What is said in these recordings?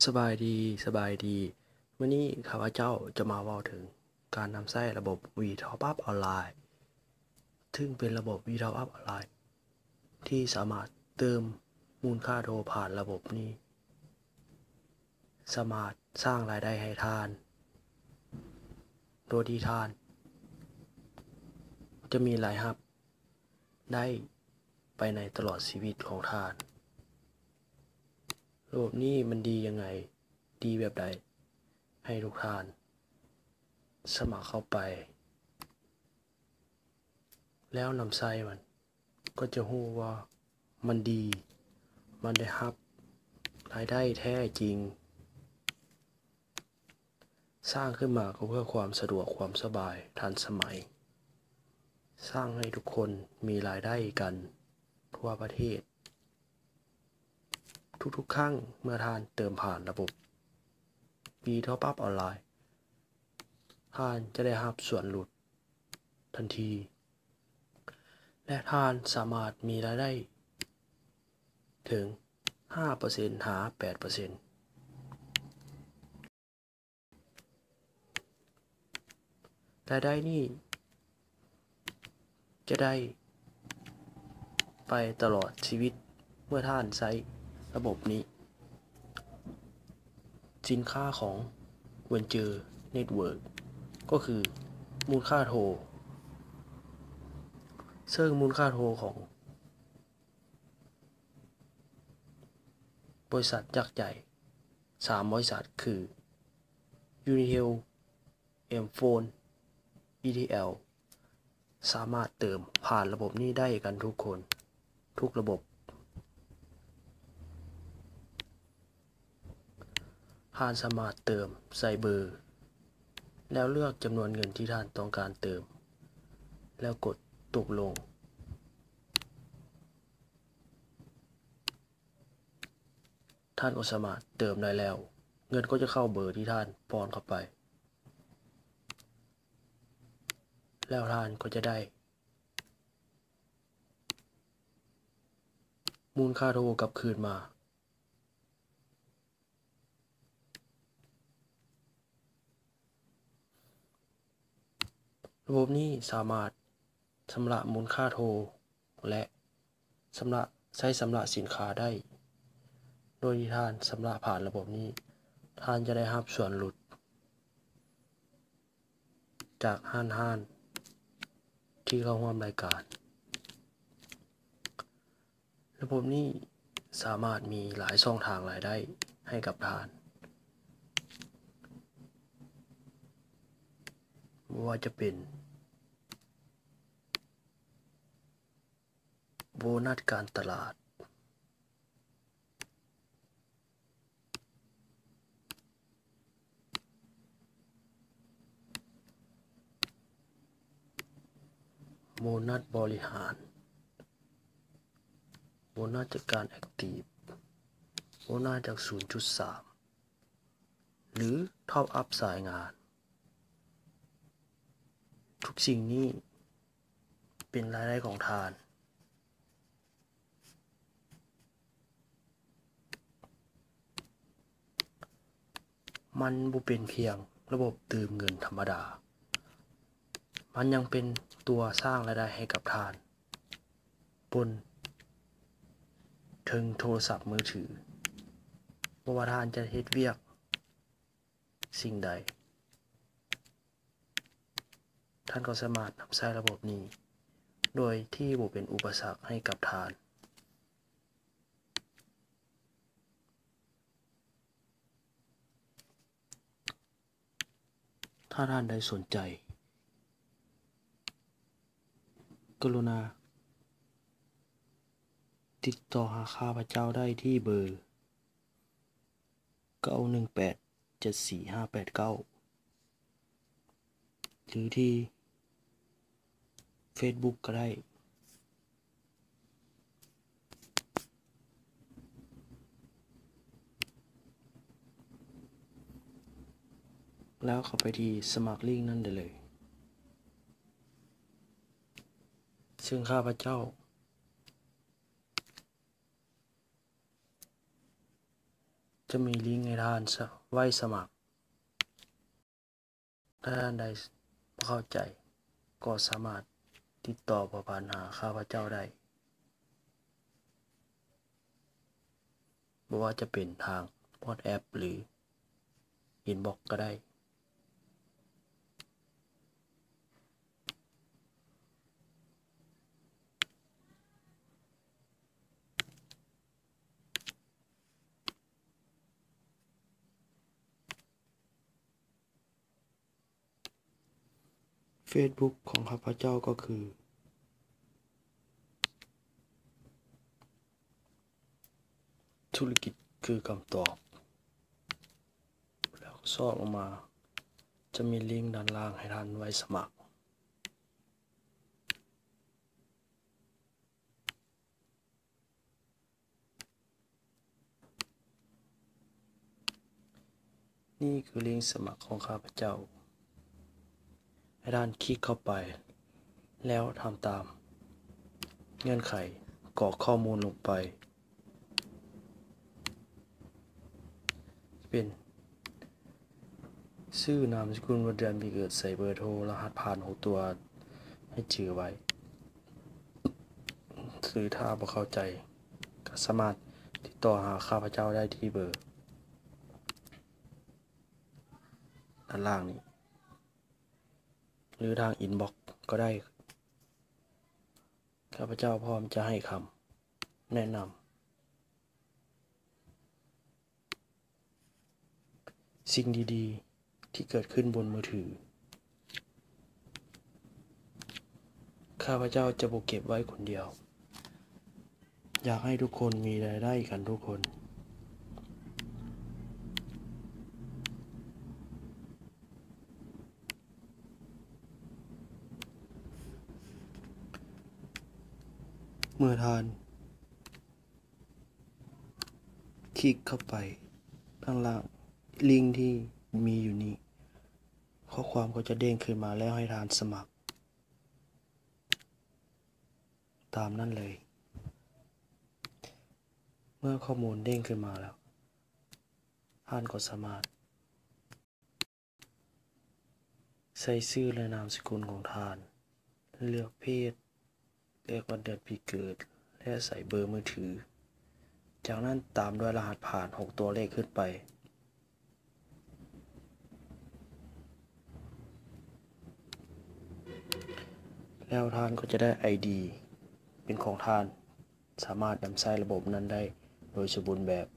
ສະບາຍດີ, ສະບາຍດີ. ມື້ນີ້ຂ້າພະເຈົ້າຈະມາເວົ້າເຖິງການນຳໃຊ້ລະບົບ V Top Up ອອນລາຍ, ຊຶ່ງເປັນລະບົບ V Top Up ອອນລາຍ ທີ່ສາມາດເຕີມມູນຄ່າໂທຜ່ານລະບົບນີ້ ສາມາດສ້າງລາຍໄດ້ໃຫ້ທ່ານ ໂດຍທີ່ທ່ານຈະມີລາຍຮັບໄດ້ໄປໃນຕະຫຼອດຊີວິດຂອງທ່ານ. ລະບົບນີ້ມັນດີຍັງໄງ? ດີແບບໃດ? ໃຫ້ທຸກທ່ານສະໝັກເຂົ້າໄປ ແລ້ວນຳໃຊ້ມັນ ກໍຈະຮູ້ວ່າມັນດີ, ມັນໄດ້ຮັບລາຍໄດ້ແທ້ຈິງ. ສ້າງຂຶ້ນມາກໍເພື່ອຄວາມສະດວກ, ຄວາມສະບາຍ, ທັນສະໄໝ. ສ້າງໃຫ້ທຸກຄົນມີລາຍໄດ້ກັນທົ່ວປະເທດ. ທຸກໆຄັ້ງເມື່ອທ່ານເຕີມຜ່ານລະບົບ V Top Up ອອນລາຍ, ທ່ານຈະໄດ້ຮັບສ່ວນຫຼຸດທັນທີ ແລະ ທ່ານສາມາດມີລາຍໄດ້ເຖິງຫ້າເປີເຊັນຫາແປດເປີເຊັນ. ລາຍໄດ້ນີ້ຈະໄດ້ໄປຕະຫຼອດຊີວິດເມື່ອທ່ານໃຊ້ລະບົບນີ້. ສິນຄ້າຂອງ Venture Network ກໍຄືມູນຄ່າໂທ, ເຊິ່ງມູນຄ່າໂທຂອງບໍລິສັດຍັກໃຫຍ່ສາມບໍລິສັດຄື Unitel, M-Phone, E T L ສາມາດເຕີມຜ່ານລະບົບນີ້ໄດ້ກັນທຸກຄົນ, ທຸກລະບົບ. ທ່ານສາມາດເຕີມໃສ່ເບີ ແລ້ວເລືອກຈຳນວນເງິນທີ່ທ່ານຕ້ອງການເຕີມ ແລ້ວກົດຕົກລົງ. ທ່ານກໍສາມາດເຕີມໄດ້ແລ້ວ, ເງິນກໍຈະເຂົ້າເບີທີ່ທ່ານປ້ອນເຂົ້າໄປ ແລ້ວທ່ານກໍຈະໄດ້ມູນຄ່າໂທກັບຄືນມາ. ລະບົບນີ້ສາມາດຊຳລະມູນຄ່າໂທ ແລະ ຊຳລະ, ໃຊ້ຊຳລະສິນຄ້າໄດ້. ໂດຍທີ່ທ່ານຊຳລະຜ່ານລະບົບນີ້, ທ່ານຈະໄດ້ຮັບສ່ວນຫຼຸດຈາກຮ້ານ, ຮ້ານທີ່ເຂົ້າຮ່ວມລາຍການ. ລະບົບນີ້ສາມາດມີຫຼາຍຊ່ອງທາງລາຍໄດ້ໃຫ້ກັບທ່ານ, ບໍ່ວ່າຈະເປັນໂບນັດການຕະຫຼາດ, ໂບນັດບໍລິຫານ, ໂບນັດຈາກການແອັກທີບ, ໂບນັດຈາກສູນຈຸດສາມ ຫຼື ທັອບອັບສາຍງານ. ທຸກສິ່ງນີ້ເປັນລາຍໄດ້ຂອງທ່ານ. ມັນບໍ່ເປັນພຽງລະບົບຕື່ມເງິນທຳມະດາ, ມັນຍັງເປັນຕົວສ້າງລາຍໄດ້ໃຫ້ກັບທ່ານບົນເທິງໂທລະສັບມືຖື. ບໍ່ວ່າທ່ານຈະເຮັດວຽກສິ່ງໃດ, ທ່ານກໍສາມາດນຳໃຊ້ລະບົບນີ້ໂດຍທີ່ບໍ່ເປັນອຸປະສັກໃຫ້ກັບທ່ານ. ຖ້າທ່ານໃດສົນໃຈ, ກະລຸນາຕິດຕໍ່ຫາຂ້າພະເຈົ້າໄດ້ທີ່ເບີ ເກົ້າໜຶ່ງແປດ ເຈັດສີ່ຫ້າແປດເກົ້າ ຫຼື ທີ່ເຟສບຸກກໍໄດ້. ແລ້ວເຂົ້າໄປທີ່ສະໝັກລິ້ງນັ້ນໄດ້ເລີຍ. ເຊິ່ງຂ້າພະເຈົ້າ ຈະມີລິ້ງໃຫ້ທ່ານສະ ໄວ້ສະໝັກ. ຖ້າທ່ານໃດບໍ່ເຂົ້າໃຈ ກໍສາມາດຕິດຕໍ່ເພື່ອຜ່ານຫາຂ້າພະເຈົ້າໄດ້ ບໍ່ວ່າຈະເປັນທາງ WhatsApp ຫຼື Inbox ກໍໄດ້. ເຟສບຸກຂອງຂ້າພະເຈົ້າກໍຄື ທຸລະກິດຄືຄຳຕອບ ແລ້ວກໍຊອກລົງມາ ຈະມີລິ້ງດ້ານລ່າງໃຫ້ທ່ານໄວ້ສະໝັກ. ນີ້ຄືລິ້ງສະໝັກຂອງຂ້າພະເຈົ້າ. ໃຫ້ທ່ານຄລິກເຂົ້າໄປ ແລ້ວທຳຕາມເງື່ອນໄຂ ກອກຂໍ້ມູນລົງໄປ ເປັນ ຊື່, ນາມສະກຸນ, ວັນເດືອນປີເກີດ, ໃສ່ເບີໂທ, ລະຫັດຜ່ານຫົກຕົວໃຫ້ຈື່ໄວ້ ຫຼືຖ້າບໍ່ເຂົ້າໃຈ ກໍສາມາດຕິດຕໍ່ຫາຂ້າພະເຈົ້າໄດ້ທີ່ເບີດ້ານລ່າງນີ້ ຫຼືທາງ Inbox ກໍໄດ້. ຂ້າພະເຈົ້າພ້ອມຈະໃຫ້ຄຳແນະນຳ ສິ່ງດີໆທີ່ເກີດຂຶ້ນບົນມືຖື. ຂ້າພະເຈົ້າຈະບໍ່ເກັບໄວ້ຄົນດຽວ. ຢາກໃຫ້ທຸກຄົນມີລາຍໄດ້ກັນທຸກຄົນ. ເມື່ອທ່ານ ຄລິກເຂົ້າໄປທາງລ່າງ ລິ້ງທີ່ມີຢູ່ນີ້ ຂໍ້ຄວາມກໍຈະເດ້ງຂຶ້ນມາແລ້ວໃຫ້ທ່ານສະໝັກຕາມນັ້ນເລີຍ. ເມື່ອຂໍ້ມູນເດ້ງຂຶ້ນມາແລ້ວ ທ່ານກໍສາມາດ ໃສ່ຊື່ ແລະ ນາມສະກຸນຂອງທ່ານ, ເລືອກເພດ, ເລືອກວັນເດືອນປີເກີດ ແລະ ໃສ່ເບີມືຖື. ຈາກນັ້ນຕາມດ້ວຍລະຫັດຜ່ານຫົກຕົວເລກຂຶ້ນໄປ. ແລ້ວທ່ານກໍຈະໄດ້ ໄອດີ ເປັນຂອງທ່ານ. ສາມາດນຳໃຊ້ລະບົບນັ້ນໄດ້ໂດຍສົມບູນແບບ.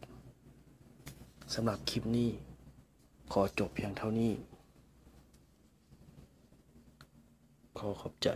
ສຳລັບຄລິບນີ້ ຂໍຈົບພຽງເທົ່ານີ້. ຂໍຂອບໃຈ.